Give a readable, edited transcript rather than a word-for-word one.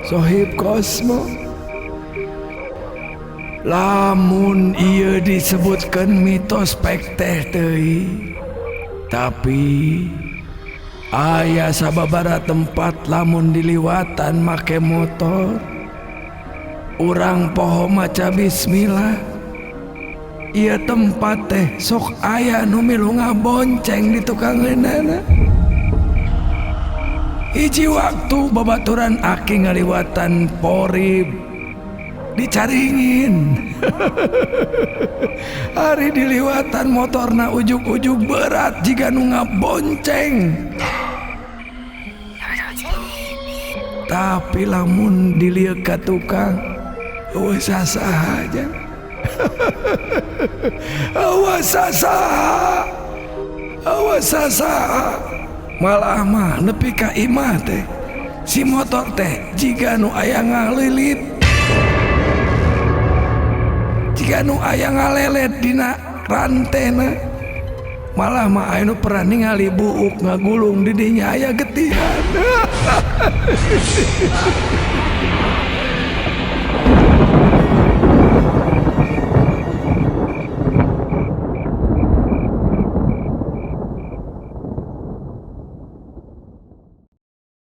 Sohib Kosmo, lamun ieu disebutkan mitos pek teh teuing, tapi aya sababara tempat lamun diliwatan make motor, urang poho maca bismillah, ieu tempat teh sok aya nu milu ngabonceng di tukangeunana. Hiji waktu babaturan aki ngaliwatan Porib di Caringin. Ari diliwatan motorna ujug-ujug berat jiga nu ngabonceng, tapi lamun dilihat ka tukang euweuh sasaha aja, euweuh sasaha, euweuh sasaha. Malah mah nepi ka imah teh si motor teh jiga nu aya ngalilit, jiga nu aya ngalelet dina rantena. Malah mah aya nu pernah ningali buuk ngagulung di dinya aya getihan.